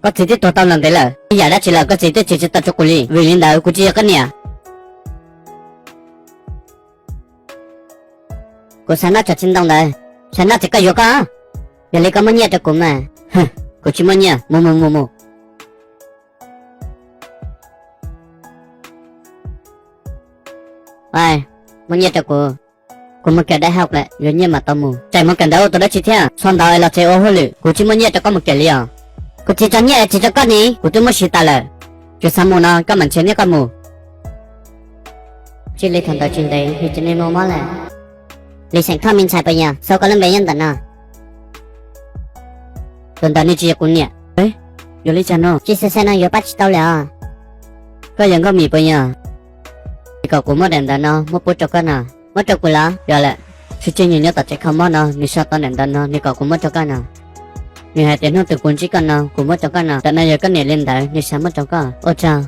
Koj txiv twb tuag tau los ntev lawm, ib yam dab tsi los koj txiv twb tsis tsis tau rau kuv li. Vim li ntawd kuv tsis yog koj niam. Kuv xav noj cov txiv ntoo ntawd. Xav noj ces koj yuav koj. Yog li koj muab nyiaj rau kuv mas. Kuv tsis muaj nyiaj, mus mus mus mus. Muab nyiaj rau kuv. Kuv mus kawm daim hauj lawm, yuav nyiaj mam tau mus. Tseem mus kawm ntawv ua tus dab tsi thiab? Txhob ntawd los tsev ua hauj lwm, kuv tsis muaj nyiaj rau koj mus kawm li os. Kuv tsis tso nyiaj tsis rau koj ni, kuv twb muab siv tas lawm. Tsis xav mus no koj mam nrhiav nyiaj koj mus. Tsis li thaum ntawd tsis ntev nws cia li mus mob lawm. Lis Xeem Thoj me ntxhais puas yog? Xav koj lub npe nyob ntawm no. Tus ntawd nws tsis yog kuv niam. Yog li cas no? Tsis xav xav no yuav pab tsis tau lawm os. Koj yog Nkauj Mim puas yog? Nws kom kuv muab daim ntawv no muab pub rau koj no. Muab rau kuv los? Yog lawm. Tsis tseg nws nyob tom tsev kho mob no, nws sau tau daim ntawv no, nws kom kuv muab rau koj no. Nws hais tias hnub twg kuv ntsib koj no kuv muab rau koj no. Ntawm no yog koj niam li ntawd, nws xav muab rau koj. Ua tsaug.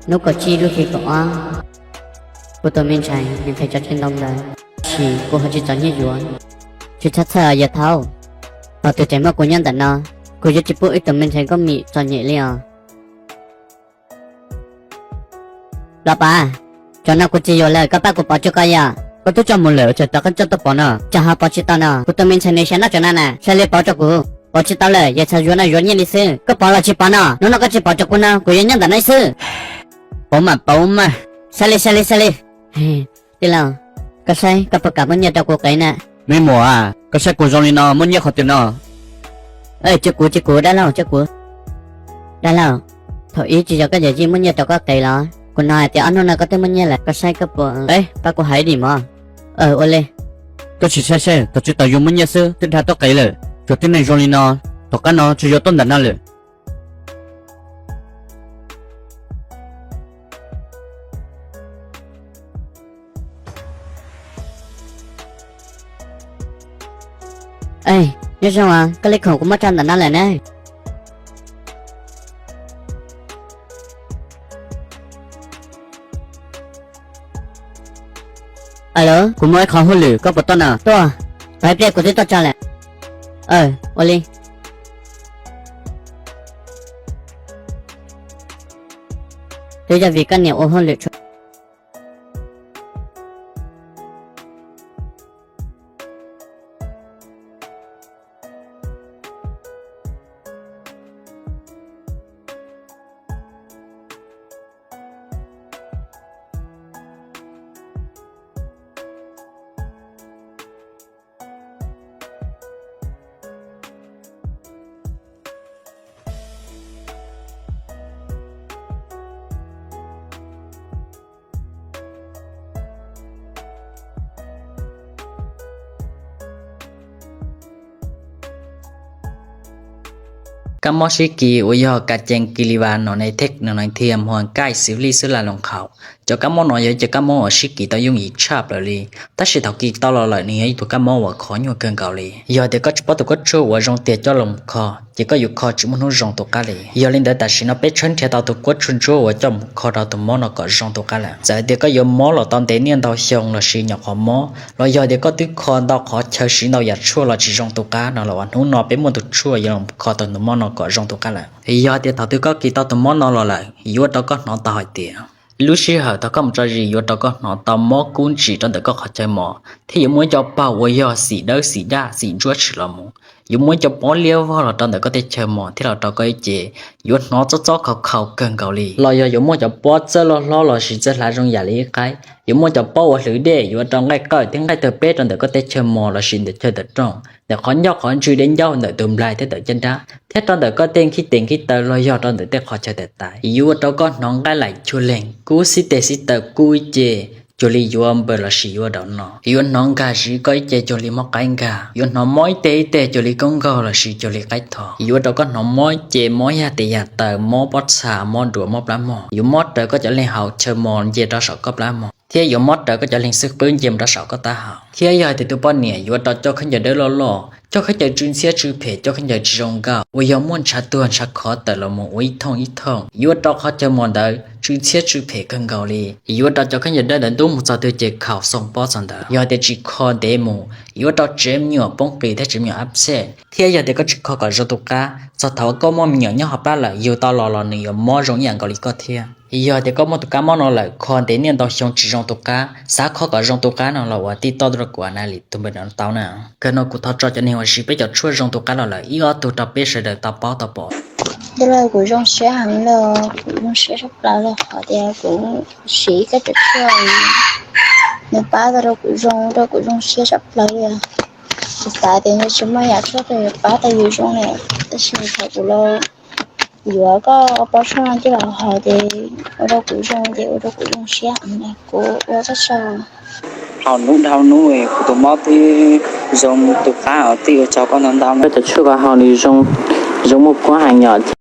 Hnub kaum tsib lub hli kaum ob, kuv tus me ntxhais nws nrhiav cov txiv ntoo ntawd, tab sis kuv ho tsis txom nyem yuav. Tsis txhob txhawj os yawg thaub, thaum twg tseem muaj kuv nyob ntawm no, kuv yuav tsis pub ib tug me ntxhais Nkauj Mim txom nyem li os. Los Pov, cov no kuv tsis yuav lawm, koj pab kuv pov rau koj yom. Koj twb coj mus lawm, ua cas rov qab coj tuaj pov no? Cas ho pov tsis tau no? Kuv tus me ntxhais nws xav noj cov no na, sai li pov rau kuv. Pov tsis tau lawm, yawg txhais yuav no yuav nyiaj li xwb. Koj pov los tsis pov no, hnub no koj tsis pov rau kuv no kuv yuav nyob ntawm no xwb. Pov mam pov mas. Sai li sai li sai li. Tij laug, koj saib koj puas kam muab nyiaj rau kuv qiv na? Me muam, koj saib kuv zoo li no muab nyiaj qhov twg no? Cia kuv, cia kuv dab laug, cia kuv. Dab laug, thaum ub tsis yog koj yawm yij muab nyiaj rau koj qiv los? Kuv hnov hais tias ob hnub no koj twb muaj nyiaj lawm, koj saib koj puas, pab kuv hais ib dim mov. Ua li. Koj sim saib saib, thaum tsis tau yus muab nyiaj xwb twb dag tuaj qiv lawm. Tsuas tib neeg zoo li no, tom qab no tsis yuav tuaj ntawm no lawm. Nyob zoo, koj li khoom kuv muab tso ntawm no lawm na. Alo, kuv muaj ib qho hauj lwm, koj puas tuaj na? Tuaj, tos ib pliag kuv twb tuaj tso lawm. Ua li. Twb yog vim koj niam ua hauj lwm tshua. Kab mob sib kis uas yog ka cees kis li vas no ne thej no ne thiaj muag kaij xws lij xwb la loos qhaus. Cov kab mob no yog ib cov kab mob uas sib kis tau yooj yim tshaj plaws li, tab sis thaum kis tau los lawm nws yog ib tug kab mob uas khov nyuaj kawg nkaus li. Yog tias koj tsis paub tus kuab tshuaj uas zoo tiag coj los mus kho, ces koj yuav kho tsis muaj hnub zoo tus qab li. Yog li ntawd tam sim no peb tshawb nrhiav tau tus kuab tshuaj ntsuab uas coj mus kho rau tus mob no kom zoo tus qab lawm. Txawm tias koj yuav mob los tau ntev niaj ntau xyoo los sis nyuam qhuav mob, los yog tias koj twb kho ntau qhov chaw siv ntau yam tshuaj los tsis zoo tus qab no los ua hnub no peb muaj tus tshuaj yuav los kho tau tus mob no kom zoo tus qab lawm. Yog tias thaum twg koj kis tau tus mob no los lawm, yuav ua rau koj hnov tau hais tias lub sij hawm thaum koj mus tso zis yuav ua rau koj hnov tau mob kub ntsim rau ntawm koj qhov chaw mos, thiab yuav muaj ib co paug uas yog xim dawb xim daj xim ntsuab tshwm los mus, yuav muaj ib co pob liab vog los rau ntawm koj tej chaw mos thiab los rau koj ib ce, yuav hnov txob txob khaus khaus kawg nkaus li. Los yog yuav muaj cov pob txawj loj hlob los sis txawj hlav zoo yam li ib qaib, yuav muaj cov pob uas hlwv dej yuav ua rau nqaij qawj thiab nqaij tawg peb rau ntawm koj tej chaw mos los sis ntawm chaw tawm rooj, ntawm qhov ncauj qhov ntswg, dej ncauj, ntawm tus nplaig thiab ntawm caj nrab, thiab rau ntawm koj tej nkhib tes nkhib taw los yog rau ntawm tej qhov chaw tais tais. Yuav ua rau koj hnov nqaij laim cuag leeg, kub xib tes xib taw, kub ib ce cuag li yuav npaws los sis yuav daum no. Yuav hnov nkag siv koj ib ce cuag li mob qaib nkag. Yuav hnov mob ib teg ib teg cuag li koob nkaug los sis cuag li qaib tho. Yuav ua rau koj hnov mob ib ce, mob yag tes yag taw, mob pob txha, mob duav, mob plab mog. Yuav mob raws koj cov leeg haus chaw mos nce rau saum koj plab mog, thiab yuav mob raws koj cov leeg xwb qwb nce mus rau saum koj taub hau. Thiab yog hais tias tus poj niam yuav ua rau coj khaub ncaws dawb loj loj, Cov khaub ncaws tsw ntxhiab tsw phem, cov khaub ncaws tsis zoo nkauj uas yog muaj ntshav tuag ntshav khov tawm los mus ua ib thooj ib thooj, yuav ua rau qhov chaw mos ntawd tsw ntxhiab tsw phem kawg nkaus li. Yuav ua rau cov khaub ncaws dawb ntawd ntub mus txog twg ces khaum xoo pob txog ntawd. Yog tias tsis kho ntev mus, yuav ua rau tsev me nyuam poob qis thiab tsev me nyuam abscess. Thiab yog tias koj tsis kho kom zoo tus qab, txog thaum koj muaj me nyuam nyob hauv plab lawm, yug tau los los nws yuav mob zoo ib yam nkaus li koj thiab. Yog tias koj muaj tus kab mob no lawm, kho ntev niaj ntau xyoo tsis zoo tus qab, xav kho kom zoo tus qab no los ua tij toj rau kuv na li tus npawb no tau na. Kawg no kuv thov tso cov neeg uas siv peb cov tshuaj zoo tus qab los lawm ib ob tug rau peb sawv daws tau paub tau pom. Tus lawv kuv zoo siab heev los kuv zoo siab tshaj plaws los qhov tias kuv siv koj cov tshuaj, nws pab tau rau kuv zoo, rau kuv zoo siab tshaj plaws li. Kuv xav tias nws tsis muaj yam tshuaj twg yuav pab tau yus zoo li, tab sis thaum kuv los yuav koj ob pob tshuaj no coj los haus ces ua rau kuv zoo, ces ua rau kuv zoo siab heev li. Kuv ua txoj saw. Haus hnub dhau hnub kuv tus mob twb zoo tus qab os, twb ua tsaug koj ntau ntau. Koj cov tshuaj koj haus nws zoo, zoo muaj kuab heev yom.